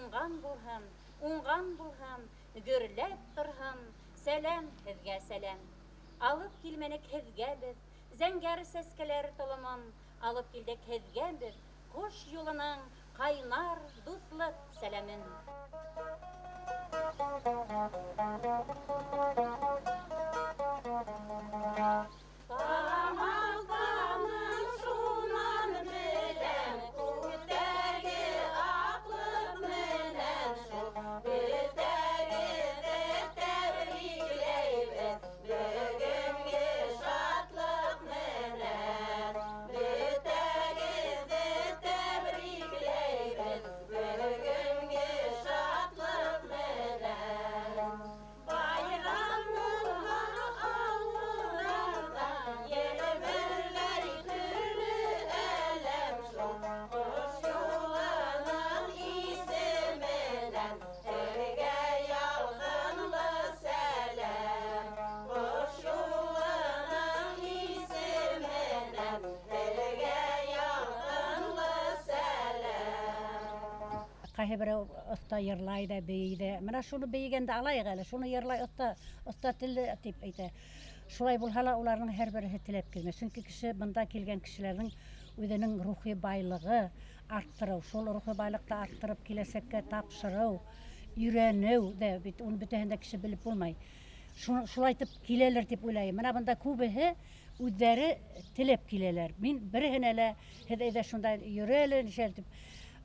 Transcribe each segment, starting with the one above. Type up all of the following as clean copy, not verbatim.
Уңған булһын, уңған булһын, гөрләп торһон. Сәләм һеҙгә, сәләм. Алып килмәнек һеҙгә беҙ зәңгәр сәскәләр толомон, алып килдек һеҙгә беҙ ҡош юлының ҡайнар дуҫлыҡ сәләмен. Тамаҡтаның шунан беләм, күктәге аҡлыҡ менән шул. Бөтәгеҙҙе тәбрикләйбеҙ бөгөнгө шатлыҡ менән. Бөтәгеҙҙе тәбрикләйбеҙ бөгөнгө шатлыҡ менән. Байрам булһын ауылдарҙа, елберләй төрлө әләм шул. Ҡош юлының исеменән һеҙгә ялҡынлы сәләм. Ҡош юлының исеменән һеҙгә ялҡынлы сәләм. Ҡайһы берәү оҫта йырлай ҙа, бейей ҙә. Мына шуны бейегәнде алайыҡ әле, шуны йырлай оҫта, оҫта телле тип әйтә. Шулай булһа ла уларҙың һәр береһе теләп килмәй. Сөнки кеше бында килгән кешеләрҙең үҙенең рухи байлығы арттырыу, шул рухи байлыҡты арттырып киләсәккә тапшырыу, өйрәнеү ҙә бит уны бөтәһен дә кеше белеп булмай. Шулайтып киләлер тип уйлайым. Мына бында күбеһе үҙҙәре теләп киләләр. Мин береһенә лә һеҙ әйҙә шунда йөрө әле, нисә тип,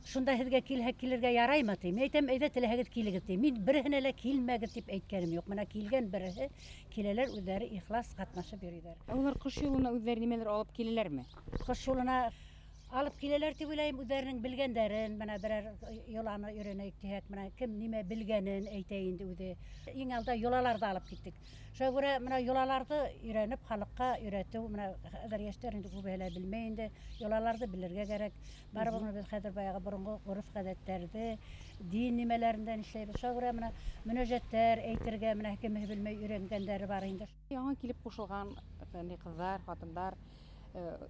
шунда һеҙгә килһә килергә яраймы тим. Мин әйтәм, әйҙә теләһәгеҙ килегеҙ тим. Мин береһенә лә килмәгеҙ тип әйткәнем юҡ. Мына килгән береһе киләләр, үҙҙәре ихлас ҡатнашып йөрөйҙәр. Ә улар ҡош юлына үҙҙәре нимәлер алып киләләрме? Ҡош юлына алып киләләр тип уйлайым, үҙҙәренең белгәндәрен, мына берәр йоланы өйрәнәйек тиһәк, мына кем нимә белгәнен әйтә инде үҙе. Иң алда йолаларҙы алып киттек. Шуға күрә мына йолаларҙы өйрәнеп халыҡҡа өйрәтеү, мына хәҙер йәштәр инде күбеһе лә белмәй инде, йолаларҙы белергә кәрәк. Барыбер бына беҙ хәҙер баяғы боронғо ғөрөф-ғәҙәттәрҙе, дин нимәләрендә эшләйбеҙ. Шуға күрә мына мөнәжәттәр әйтергә, мына кемеһе белмәй өйрәнгәндәре бар инде. Яңы килеп ҡушылған ҡыҙҙар, ҡатындар,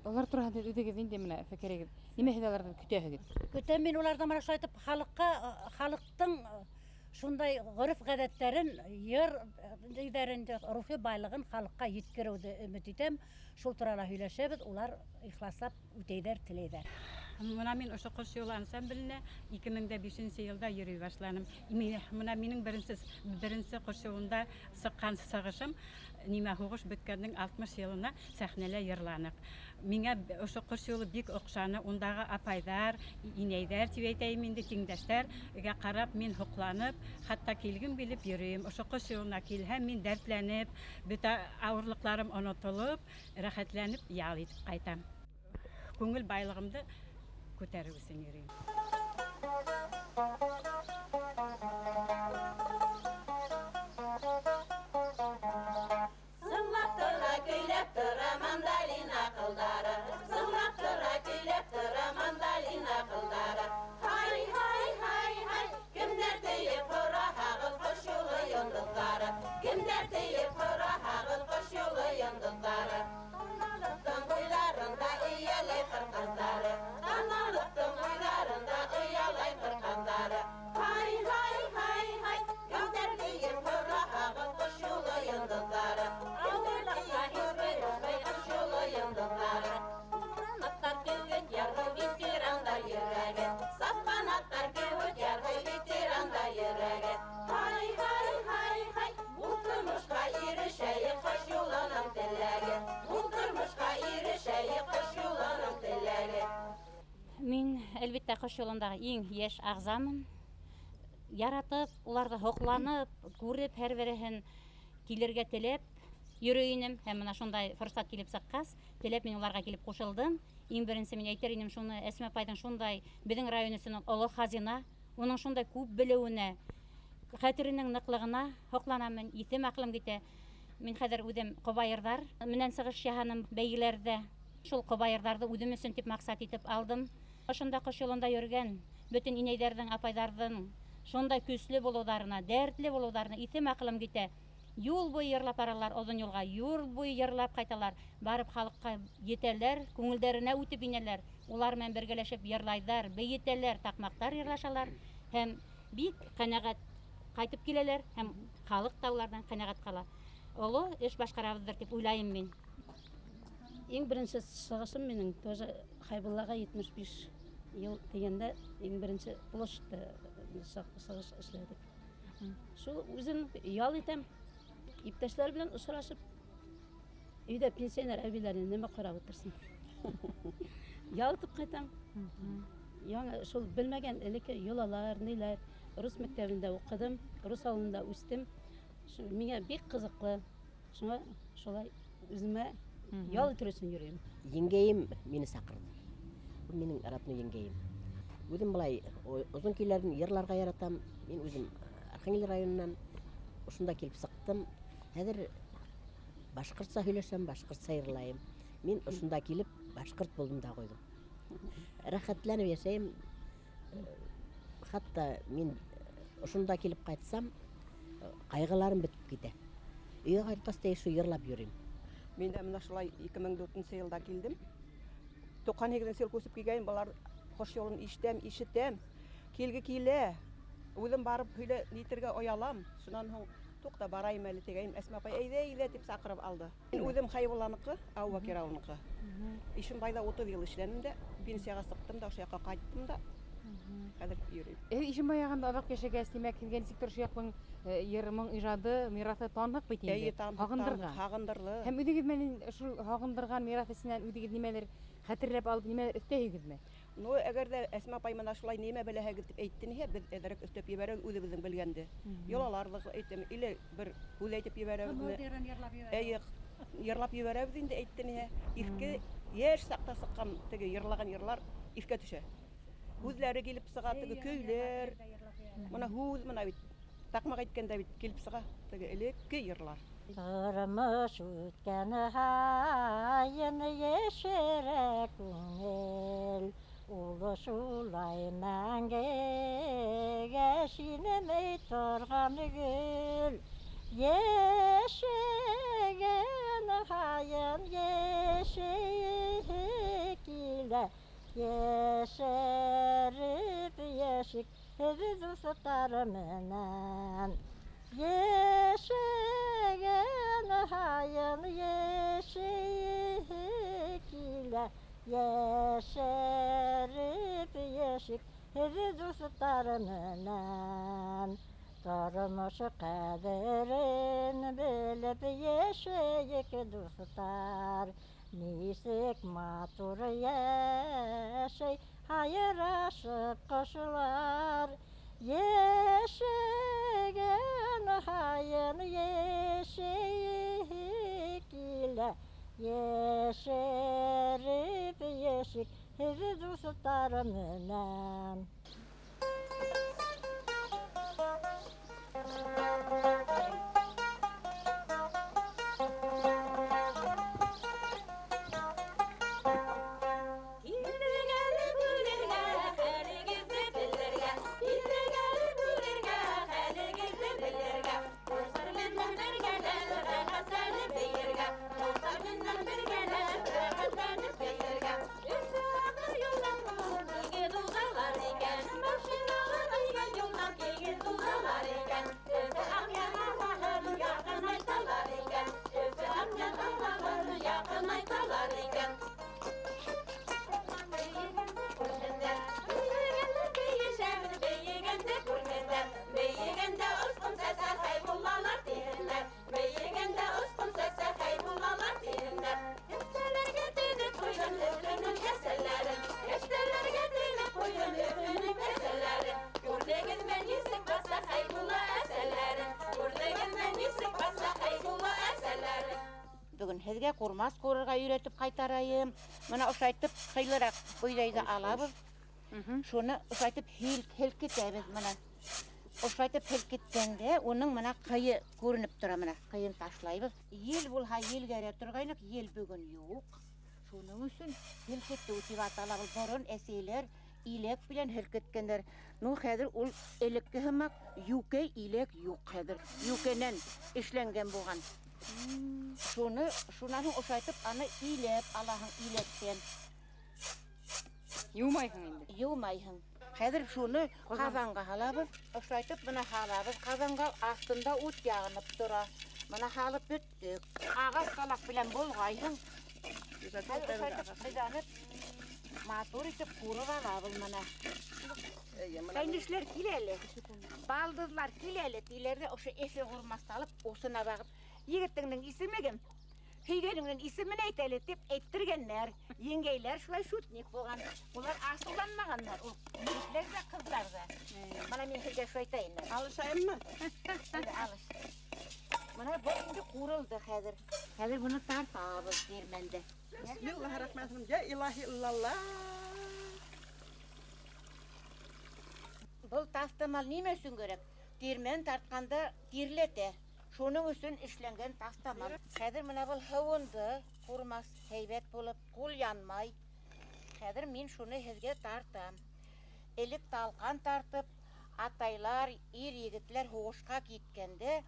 улар тураһында үҙегеҙ ниндәй менә фекерегеҙ? Нимә һеҙ уларҙан көтәһегеҙ? Көтәм мин уларҙан мына шулай итеп халыҡҡа, халыҡтың шундай ғөрөф-ғәҙәттәрен, йыр ниҙәрен, рухи байлығын халыҡҡа еткереүҙе өмөт итәм. Шул турала һөйләшәбеҙ, улар ихласлап үтәйҙәр, теләйҙәр. Мына мин ошо Ҡош юлы ансамбленә ике мең дә бишенсе йылда йөрөй башланым. Мына минең беренсе Ҡош юлында сыҡҡан сығышым, нимә һуғыш бөткәндең 60 йылына сәхнәлә йырланыҡ. Миңә ошо Ҡош юлы бик оҡшаны. Ундағы апайҙар, инәйҙәр тип әйтәйем инде, тиңдәштәргә ҡарап мин һоҡланып, хатта килгем килеп йөрөйөм. Ошо Ҡош юлына килһәм, мин дәртләнеп, бөтә ауырлыҡларым онотолоп, рәхәтләнеп ял итеп ҡайтам. Күңел байлығымды күтәреү өсөн йөрөйөм. Сыңлап тора, көйләп тора мандолина ҡылдары. Сыңлап тора, көйләп тора мандолина ҡылдары. Һай, һай, һай, һай, кемдәр тейеп һораһағыҙ Ҡош юлы йондоҙҙары. Кемдәр тейеп һораһағыҙ Ҡош юлы йондоҙҙары. Таналыҡтың буйҙарында эйәләй ҡыр ҡаҙҙары. Таналыҡтың буйҙарында оялай ҡыр ҡаҙҙары. Һай, һай, һай, һай, кемдәр тейеп һораһағыҙ Ҡош юлы йондоҙҙары. Ауырлыҡҡа һис бирешмәй Ҡош юлы йондоҙҙары. Аттар кеүек ярһый ветерандар йөрәге. Сапҡан аттар кеүек ярһый ветерандар йөрәге. Һай, һай, һай, һай, был тормошҡа ирешәйек Ҡош юлының теләге. Был тормошҡа ирешәйек Ҡош юлының теләге. Мин, әлбиттә, Ҡош юлындағы иң йәш ағзамын. Яратып, уларҙы һоҡланып, күреп, һәр береһен килергә теләп йөрөй инем. Һәм мына шундай форсат килеп сыҡҡас, теләп мин уларға килеп ҡушылдым. Иң беренсе мин әйтер инем шуны, Әсмә апайҙың шундай беҙҙең район өсөн оло хазина, уның шундай күп белеүенә, хәтеренең ныҡлығына һоҡланам мин, иҫем аҡылым китә. Мин хәҙер үҙем ҡобайырҙар менән сығыш яһаным бәйгеләрҙә. Шул ҡобайырҙарҙы үҙем өсөн тип маҡсат итеп алдым. Ошонда Ҡош юлында йөрөгән бөтөн инәйҙәрҙең, апайҙарҙың шундай көслө булыуҙарына, дәртле булыуҙарына иҫем аҡылым китә. Юл буйы йырлап баралар, оҙон юлға, юл буйы йырлап ҡайталар. Барып халыҡҡа етәләр, күңелдәренә үтеп инәләр. Улар менән бергәләшеп йырлайҙар, бейетәләр, таҡмаҡтар йырлашалар. Һәм Бик ҡәнәғәт ҡайтып киләләр һәм халыҡ та уларҙан ҡәнәғәт ҡала. Оло эш башҡарабыҙҙыр тип уйлайым мин. Иң беренсе сығышым минең тоже Хәйбуллаға 75 йыл тигәндә иң беренсе площадьта сығыш эшләдек. Шул үзем ял итәм, иптәшләр белән осрашып, өйҙә пенсионер әбиләрне нимә ҡарап ултырсын. Ял итеп ҡайтам. Яңы шул белмәгән элекке йолалар, ниләр, рус мәктәбендә уҡыдым, рус ауылында үҫтем. Шул миңә бик ҡыҙыҡлы. Шуңа шулай үҙемә ял итер өсөн йөрөйөм. Еңгәйем мине саҡырҙы. Ул минең родной еңгәйем. Үҙем былай оҙон көйләрен йырларға яратам. Мин үҙем Архангел районынан ошонда килеп сыҡтым. Хәҙер башҡортса һөйләшәм, башҡортса йырлайым. Мин ошонда килеп башҡорт булдым да ҡуйҙым. Рәхәтләнеп йәшәйем. Хатта мин ошонда килеп ҡайтсам, ҡайғыларым бөтөп китә. Өйгә ҡайтҡас та шул йырлап йөрөйөм. Мин дә менә шулай 2004 йылда килдем. 98 йыл күсеп килгән, былар ҡош юлын ишетәм, ишетәм. Килге килә. Үҙем барып һөйлә нитергә оялам. Шунан һуң туҡта барайым әле тигәйем. Әсмә апай, әйҙә, әйҙә тип саҡырып алды. Мин үҙем Хәйбулланыҡы, Әбүбәкер ауылыныҡы. Ишембайҙа 30 йыл эшләнем дә, пенсияға сыҡтым да, ошо яҡҡа ҡайттым да. Хәҙер йөрөйөм. Ишембай яғында оҙаҡ йәшәгәс, тимәк, һеҙгә нисектер ошо яҡтың йыр-моң ижады, мираҫы таныҡ бит инде. Эйе, таныҡ, Һағындырған. таныҡ, һағындырҙы. Һәм үҙегеҙ менән шул һағындырған мираҫ эсенән үҙегеҙ нимәлер хәтерләп алып, нимәлер өҫтәйһегеҙме? Ну, әгәр ҙә Әсмә апай менән шулай нимә беләһегеҙ тип әйтте ниһә, беҙ әҙерәк өҫтәп ебәрәбеҙ үҙебеҙҙең белгәнде. Йолаларҙы әйтәм, или бер һүҙ әйтеп ебәрәбеҙме? Йырлап ебәрәбеҙ. Эйе, йырлап ебәрәбеҙ инде әйтте ниһә. Иҫке йәш саҡта сыҡҡан теге йырлаған йырлар иҫкә төшә. Һүҙҙәре килеп сыға, теге көйләр. Мына һүҙ, мына бит таҡмаҡ әйткәндә бит килеп сыға, теге элекке йырлар. Тормош үткән һайын йәшерә күңел, ул шулай мәңгегә шинемәй торған гөл. Йәшәгән һайын йәшәйһе килә, йәшәреп йәшик һеҙ дуҫтар менән. Йәшәгән һайын йәшәйһе килә, йәшәреп йәшик һеҙ дуҫтар менән. Тормош ҡәҙерен белеп йәшәйек дуҫтар, нисек матур йәшәй һайрашып ҡошлар. Йәшәгән һайын йәшәйһе килә, йәшәреп йәшик һеҙ дуҫтар менән. Бөгөн һеҙгә ҡурмас ҡурырға өйрәтеп ҡайтарайым. Мына ошайтып ҡыйлыраҡ бойҙайҙы алабыҙ. Шуны ошайтып һелкетәбеҙ мына. Ошайтып һелкеткәндә уның мына ҡыйы күренеп тора мына. Ҡыйын ташлайбыҙ. Ел булһа елгәрә торғайныҡ, ел бөгөн юҡ. Шуның өсөн һелкетеү тип атала был. Борон әсәйләр иләк белән һелкеткәндәр. Ну, хәҙер ул элекке һымаҡ йүкә иләк юҡ хәҙер. Йүкәнән эшләнгән булған. Шуны, шунан һуң ошайтып аны иләп алаһың иләктән. Йыумайһың инде. Йыумайһың. Хәҙер шуны ҡаҙанға һалабыҙ. Ошолайтып бына һалабыҙ ҡаҙанға, аҫтында ут янып тора. Бына һалып бөттөк. Ағас ҡалаҡ белән болғайһың. Хәҙер ошолайтып беҙ аны матур итеп ҡурып алабыҙ бына. Ҡәйнешләр кил әле, балдыҙлар кил әле тиләр ҙә ошо эҫе ҡурмасты алып усына бағып, егетеңдең исеме кем? Һөйгәнеңдең исемен әйт әле тип әйттергәндәр. Еңгәйләр шулай шутник булған. Улар асыуланмағандар. Ул егетләр ҙә, ҡыҙҙар ҙа. Бына мин һеҙгә шулай әйтәйем. Алышайыммы? Әйҙә, алыш. Бына был инде ҡурылды хәҙер. Хәҙер быны тартабыҙ тирмәндә. Бисмиллахиррахманиррахим. Я илаһи иллаллах. Был таҫтамал нимә өсөн кәрәк? Тирмән тартҡанда тирләтә. Шуның өсөн эшләнгән таҫтамал. Хәҙер бына был һыуынды, ҡурмас һәйбәт булып, ҡул янмай. Хәҙер мин шуны һеҙгә тартам. Элек талҡан тартып, атайлар, ир егетләр һуғышҡа киткәндә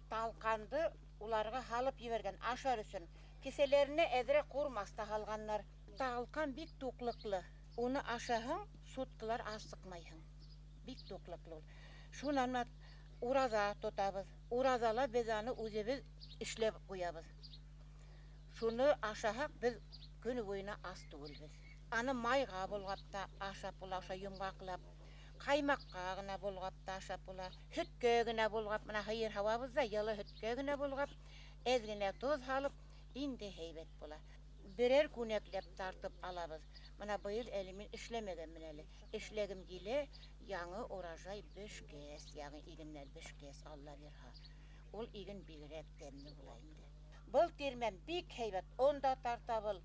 талҡанды уларға һалып ебәргән ашар өсөн. Кеҫәләренә әҙерәк ҡурмас та һалғаннар. Талҡан бик туҡлыҡлы. Уны ашаһаң, суткалар асыҡмайһың. Бик туҡлыҡлы ул. Шунан бына ураҙа тотабыҙ. Ураҙала беҙ аны үҙебеҙ эшләп ҡуябыҙ. Шуны ашаһаҡ, беҙ көнө буйына ас түгелбеҙ. Аны майға болғап та ашап була, ошо йомғаҡлап, ҡаймаҡҡа ғына болғап та ашап була, һөткә генә болғап, бына һыйыр һауабыҙ ҙа йылы һөткә генә болғап, әҙ генә тоҙ һалып, инде һәйбәт була. Берәр күнәкләп тартып алабыҙ. Бына быйыл әле мин эшләмәгәнмен әле. Эшләгем килә, яңы урожай бешкәс, яңы игеннәр бешкәс, Алла бирһә. Ул иген бигерәк тәмле була инде. Был тирмән бик һәйбәт, он да тарта был,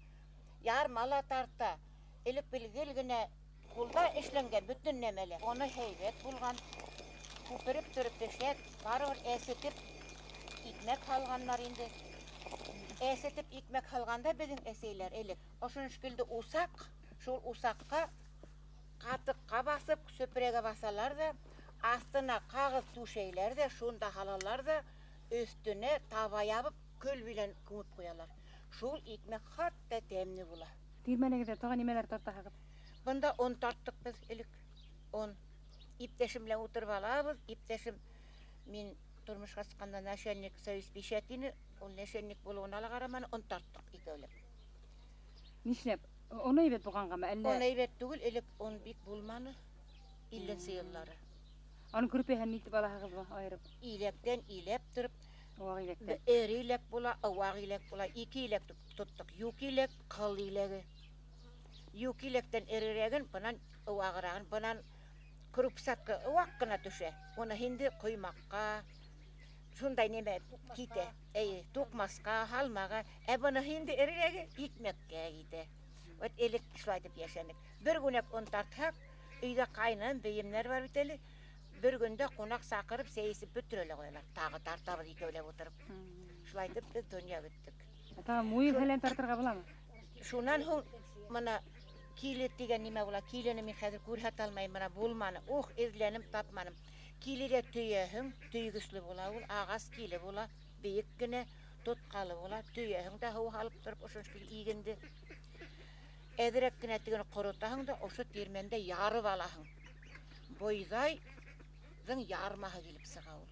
ярма ла тарта. Элек бел гел генә ҡулда эшләнгән бөтөн нәмәлә. Уны һәйбәт булған, күпереп тороп бешә, барыбер әсетеп икмәк һалғаннар инде. Әсетеп икмәк һалғанда беҙҙең әсәйләр элек ошоно шикелле усаҡ, шул усаҡҡа ҡатыҡҡа баҫып, сөпрәгә баҫалар ҙа, аҫтына ҡағыҙ түшәйләр ҙә, шунда һалалар ҙа, өҫтөнә таба ябып, көл менән күмеп ҡуялар. Шул икмәк хатта тәмле була. Тирмәнегеҙҙә тағы нимәләр тартаһығыҙ? Бында он тарттыҡ беҙ элек. Он. Иптәшем белән ултырып алабыҙ. Иптәшем мин тормошҡа сыҡҡанда начальник союз печать ине. Ул начальник булыуына ла ҡараманы, он тарттыҡ икәүләп. Нишләп? Он әйбәт булғанғамы, әллә? Он әйбәт түгел, элек он бик булманы. Илленсе йыллары. Аның көрпәһен нитеп алаһығыҙмы айырып? Иләктән иләп тороп, Ваҡ иләктән. Эре иләк була, ваҡ иләк була. Ике иләк тоттоҡ. Юк иләк, ҡыл иләге. Юк иләктән эрерәген, бынан вағырағын, бынан крупсатка ваҡ ҡына төшә. Уны инде ҡоймаҡҡа, шундай нәмә китә. Эйе, туҡмасҡа, һалмаға. Ә быны инде эрерәге икмәккә китә. Вот элек шулай итеп йәшәнек. Бер күнәк он тартһаҡ, өйҙә ҡайным, бейемдәр бар бит әле. Бер көндә ҡунаҡ саҡырып, сәй эсеп бөтөрә лә ҡуялар. Тағы тартабыҙ икәүләп ултырып. Шулай итеп беҙ донъя көттөк. Тағы муйыл фәлән тартырға буламы? Шунан һуң бына киле тигән нимә була? Килене мин хәҙер күрһәтә алмайым, бына булманы. Ух, эҙләнем, тапманым. Килегә төйәһең, төйгөслө була ул, ағас киле була, бейек кенә, тотҡалы була. Төйәһең дә һыу һалып тороп, ошо шикелле игенде. Әҙерәк кенә тегене ҡоротаһың да, ошо тирмәндә ярып алаһың. Бойҙайҙың ярмаһы килеп сыға ул.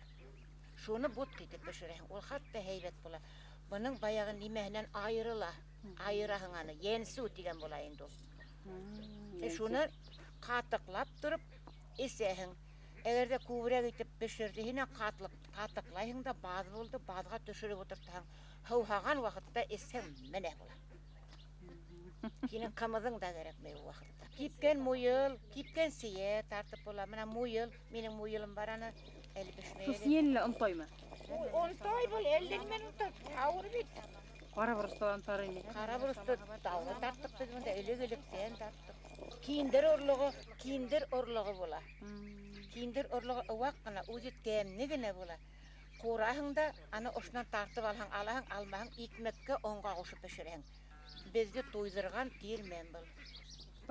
Шуны бутҡа итеп бешерәһең. Ул хатта һәйбәт була. Бының баяғы нимәһенән айырыла. Айыраһың аны. Йәнсеү тигән була инде ул. Шуны ҡатыҡлап тороп эсәһең. Әгәр ҙә күберәк итеп бешерҙе, һинән ҡатыҡлайһың да, баҙ булды, баҙға төшөрөп ултыртаһың. Һыуһаған ваҡытта эсһәң, менә була. Һинең ҡымыҙың да кәрәкмәй ул ваҡытта. Кипкән муйыл, кипкән сейә тартып була. Бына муйыл, минең муйылым бар аны, әле бешмәй Шул әле. сейәне лә онтаймы? Ой, онтай был, әллә нимәне онтай, ауыр бит. Ҡара боросто онтар ине. Ҡара боросто тауға тарттыҡ беҙ бында, элек-электән тарттыҡ. Киндер орлоғо, киндер орлоғо була. Киндер орлоғо ваҡ ҡына, үҙе тәмле генә була. Ҡураһың да, аны ошонан тартып алһаң, алаһың, алмаһаң, икмәккә онға ҡушып бешерәһең. Беҙҙе туйҙырған тирмән был.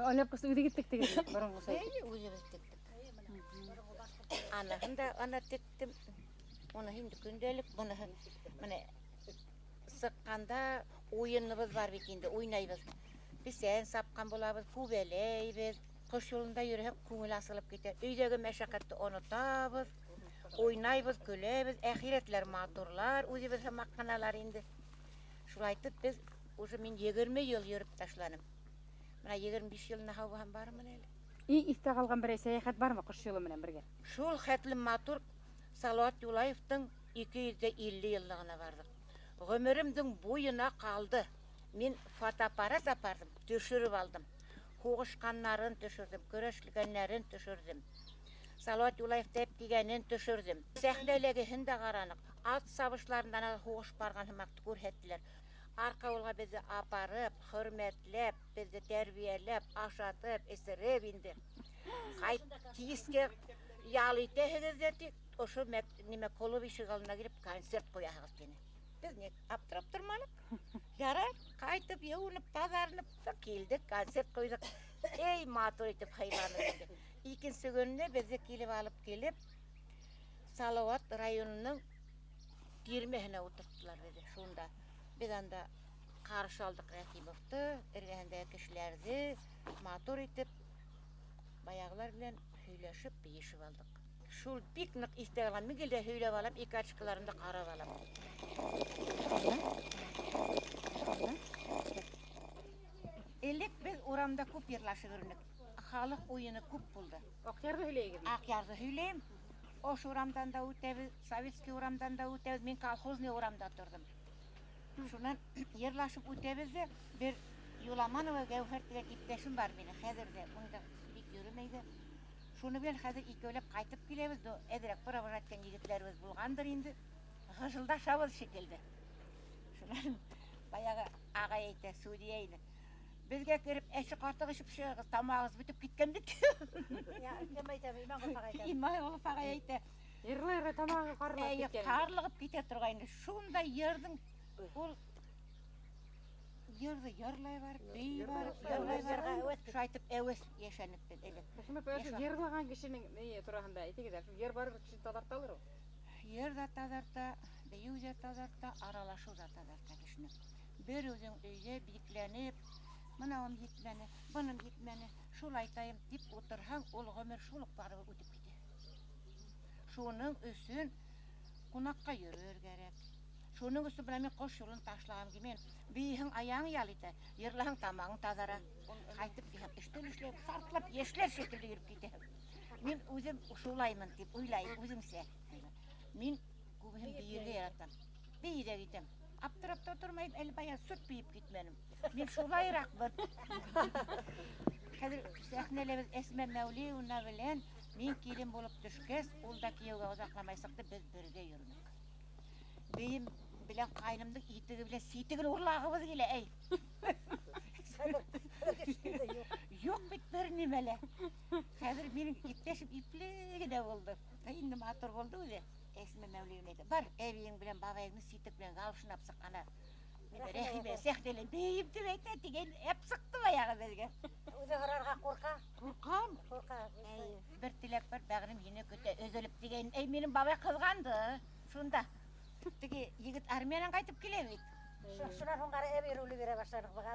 Алъяпҡысты үҙегеҙ тектегеҙме? Боронғоса итеп. Эйе, үҙебеҙ тектек. Аныһын да ана тектем. Уны инде көндәлек, быныһы менә сыҡҡанда уйыныбыҙ бар бит инде, уйнайбыҙ. Бесән сапҡан булабыҙ, күбәләйбеҙ. Ҡош юлында йөрөһәк, күңел асылып китә. Өйҙәге мәшәҡәтте онотабыҙ, уйнайбыҙ, көләбеҙ, әхирәтләр матурлар, үҙебеҙ һымаҡ ҡыналар инде. Шулайтып беҙ уже мин 20 йыл йөрөп ташланым. Бына 25 йылына һау булһам бармын әле. Иң иҫтә ҡалған берәй сәйәхәт бармы ҡош юлы менән бергә? Шул хәтлем матур Салауат Юлаевтың 250 йыллығына барҙыҡ. Ғүмеремдең буйына ҡалды. Мин фотоаппарат апарҙым, төшөрөп алдым. Һуғышҡаннарын төшөрҙөм, көрәшлгәннәрен төшөрҙөм. Салауат Юлаев тәп тигәнен төшөрҙөм. Сәхнәләгеһен дә ҡараныҡ. Ат сабышларынан һуғыш барған һымаҡ күрһәттеләр. Арҡауылға беҙҙе апарып, хөрмәтләп, беҙҙе тәрбиәләп, ашатып, эсереп инде. Ҡайт кискә ял итәһегеҙ ҙә тик ошо нимә клуб ишек алдына килеп концерт ҡуяһығыҙ тине. Беҙ ни аптырап торманыҡ. Ярар, ҡайтып, йыуынып, таҙарынып та килдек, концерт ҡуйҙыҡ. Эй, матур итеп һыйланыҡ инде. Икенсе көнөнә беҙҙе килеп алып килеп, Салауат районының тирмәһенә ултырттылар беҙҙе шунда. Беҙ анда ҡаршы алдыҡ Рәхимовты, эргәһендәге кешеләрҙе матур итеп, баяғылар менән һөйләшеп, бейешеп алдыҡ. Шул бик ныҡ иҫтә ҡалған. Мин гел дә һөйләп алам, ике очкаларымды ҡарап алам. Элек беҙ урамда күп йырлашып йөрөнөк. Халыҡ уйыны күп булды. Аҡъярҙы һөйләйегеҙме? Аҡъярҙы һөйләйем. Ош урамдан да үтәбеҙ, Советский урамдан да үтәбеҙ. Мин колхозный урамда торҙом. Шунан йырлашып үтәбеҙ ҙә, бер Юламанова Гәүһәр тигән иптәшем бар минең, хәҙер ҙә унда бик йөрөмәй ҙә. Шуны белән хәҙер икәүләп ҡайтып киләбеҙ. Ну, әҙерәк провожать иткән егетләребеҙ булғандыр инде. Ғыжылдашабыҙ шикелле. Шунан баяғы ағай әйтә, судья ине. Беҙгә кереп әсе ҡатыҡ эсеп сығығыҙ, тамағығыҙ бөтөп киткән бит. Я, кем әйтә? Иманғол ағай әйтә. Иманғол ағай әйтә. Йырлай-йырлай тамағы ҡарлығып Әйе, киткән. ҡарлығып китә торғайны. Шундай йырҙың ул йырҙы йырлай барып, бей барып, йырлай барып, шулайтып әүәҫ йәшәнек беҙ элек. Рәхимә апай, ошо Йәшәп. йырлаған кешенең ни тураһында әйтегеҙ әле, шул йыр барыбер кешене таҙарталыр ул. Йыр ҙа таҙарта, бейеү ҙә таҙарта, аралашыу ҙа таҙарта кешене. Бер үҙең өйҙә бикләнеп, мынауым етмәне, быным етмәне, шул айтайым тип ултырһаң, ул ғүмер шул уҡ барыбер үтеп китә. Шуның өсөн ҡунаҡҡа йөрөр кәрәк. Шуның өсөн бына мин ҡош юлын ташлағым килмәй. Бейеһең аяғың ял итә, йырлаһаң тамағың таҙара. Ҡайтып килһәң, эштән эшләп, шартлап йәшләр шикелле йөрөп китәһең. Мин үҙем шулаймын тип уйлайым үҙемсә. Мин күбеһен бейергә яратам. Бейей ҙә китәм. Аптырап та тормайым, әле бая сөт бейеп китмәнем. Мин шулайыраҡмын. Хәҙер сәхнәлә беҙ Әсмә Мәүлиевна белән мин килен булып төшкәс, ул да кейәүгә оҙаҡламай сыҡты, беҙ бергә йөрөнөк. Бейем белән ҡайнымдың итеге белән ситеген урлағыбыҙ килә, әй. Юҡ бит бер нимә лә. Хәҙер минең иптәшем ипле генә булды. Инде матур булды үҙе. Әсмә Мәүлиевна әйтә, бар, әбейең белән бабайыңды ситек белән галошын алып сыҡ, ана. Рәхимә сәхнәлә бейем тип әйтә, тигән әп сыҡты баяғы беҙгә. Үҙе һорарға ҡурҡа. Ҡурҡам. Ҡурҡа. Әй, бер теләк бар, бәғерем һине көтә, өҙөлөп тигән. Әй, минең бабай ҡыҙғанды. Шунда. Теге егет армиянан ҡайтып килә бит. Шунан һуң ҡара әбей руле бирә башланыҡ быға.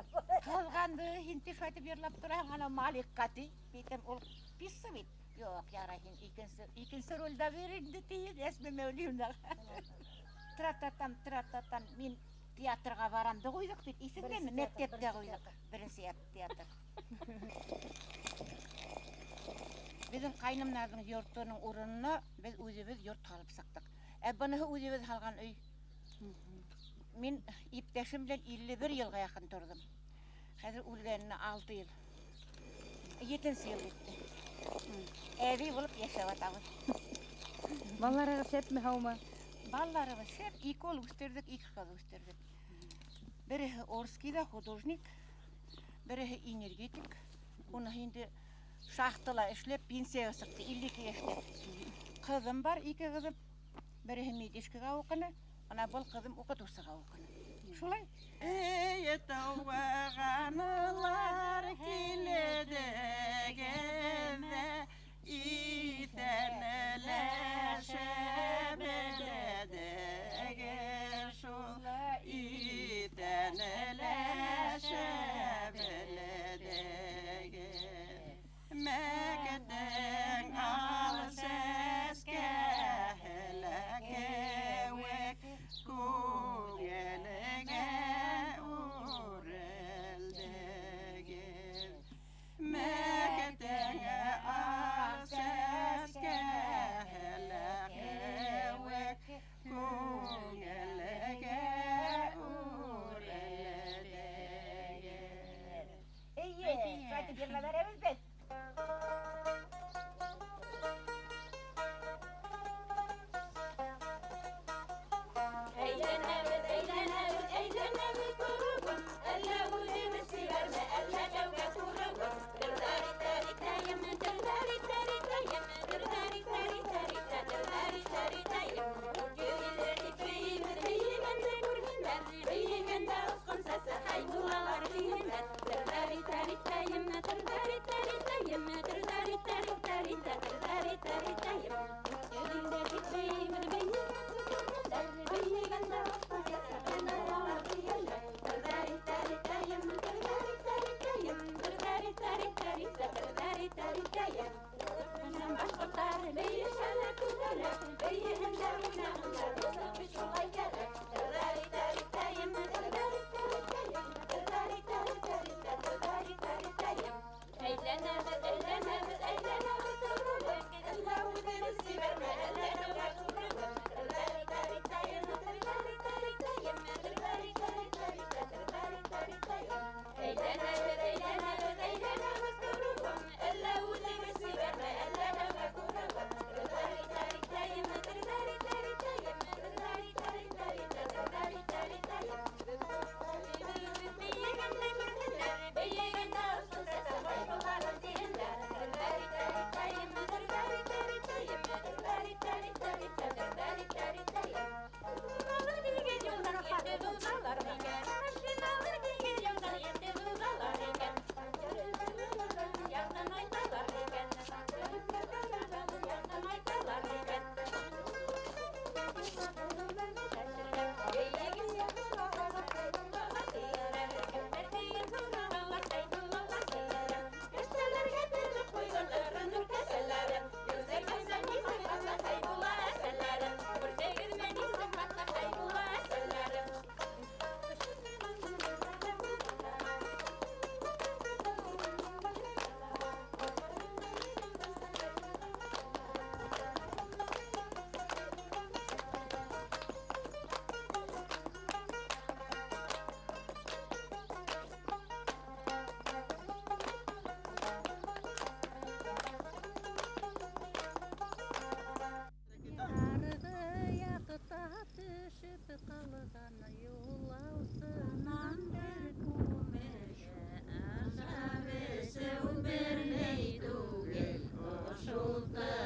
Ҡыҙғанды, һин тип шулайтып йырлап тораһың, анау Маликка ти. Әйтәм, ул писса бит. Юҡ, ярай, һин икенсе ролдә бир инде ти, Әсмә Мәүлиевнаға. Тра-та-там, тра-та-там, мин театрға барам да ҡуйҙыҡ бит, иҫеңдәме? Беренсе театр, Мәктәптә беренсе ҡуйҙыҡ. театр. Беренсе театр. Беҙҙең ҡайнымдарҙың йортоноң урынына беҙ үҙебеҙ йорт һалып сыҡтыҡ. Ә быныһы үҙебеҙ һалған өй. Мин иптәшем белән 51 йылға яҡын торҙом. Хәҙер үлгәненә 6 йыл. 7 йыл үтте. Әбей булып йәшәп ятабыҙ. Балаларығыҙ шәпме, һаумы? Балаларыбыҙ шәп, ике ул үҫтерҙек, ике ҡыҙ үҫтерҙек. Береһе Орскийҙа художник, береһе энергетик. Уны инде шахтала эшләп пенсияға сыҡты, 52 йәштә. Ҡыҙым бар, ике ҡыҙым. Береһе медичкаға уҡыны, ана был ҡыҙым уҡытыусыға уҡыны. Шулай. Эй, тыуғанылар килдегеҙ ҙә, иҫәнләшә белдегеҙ шул, иҫәнләшә белдегеҙ. Шул.